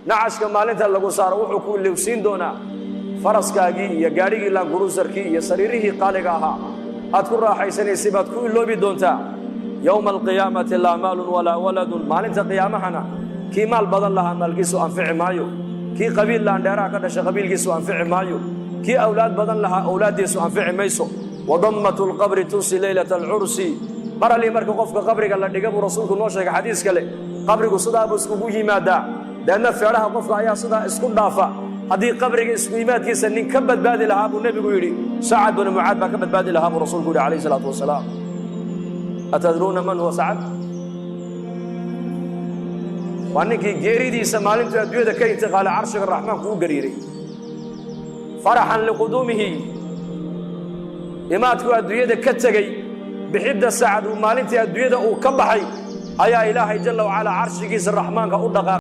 Nacashka maalinta lagu saaro wuxuu ku ilowsiin doonaa faraskaagii iyo gaadhigii Land Cruiserkii iyo sariirihii qaaliga ahaa aad ku raaxaysanaysay baad ku iloobi doontaa. Yowma alqiyaamati laa maalun walaa waladun. Maalinta qiyaamahana kii maal badan lahaa maalkiisu anfici maayo, kii qabiil laandheeraha ka dhashay qabiilkiisu anfici maayo, kii awlaad badan lahaa awlaaddiisu anfici mayso. Wadammatu lqabri tunsi leylata alcursi. Mar allii marka qofka qabriga la dhiga, buu Rasuulku noo sheegay xadiis kale, qabrigu sidaa buu iskugu yimaadaa, deedna feedhaha qofka ayaa sidaa isku dhaafa. Haddii qabriga isku yimaadkiisa nin ka badbaadi lahaa, buu Nebigu yidhi, Sacad binu Mucaad baa ka badbaadi lahaa, buu Rasuulku yidhi calayhi salaatu wasalaam. Atadruuna man huwa Sacad? Waa ninkii geeridiisa maalintuu adduunyada ka intiqaalay carshiga Raxmaanku u gariiray faraxan liquduumihi, imaadkuu adduunyada ka tegey. Bixidda Sacad uu maalintii adduunyada uu ka baxay ayaa Ilaahay jalla wacalaa carshigiisa Raxmaanka u dhaqaaqay.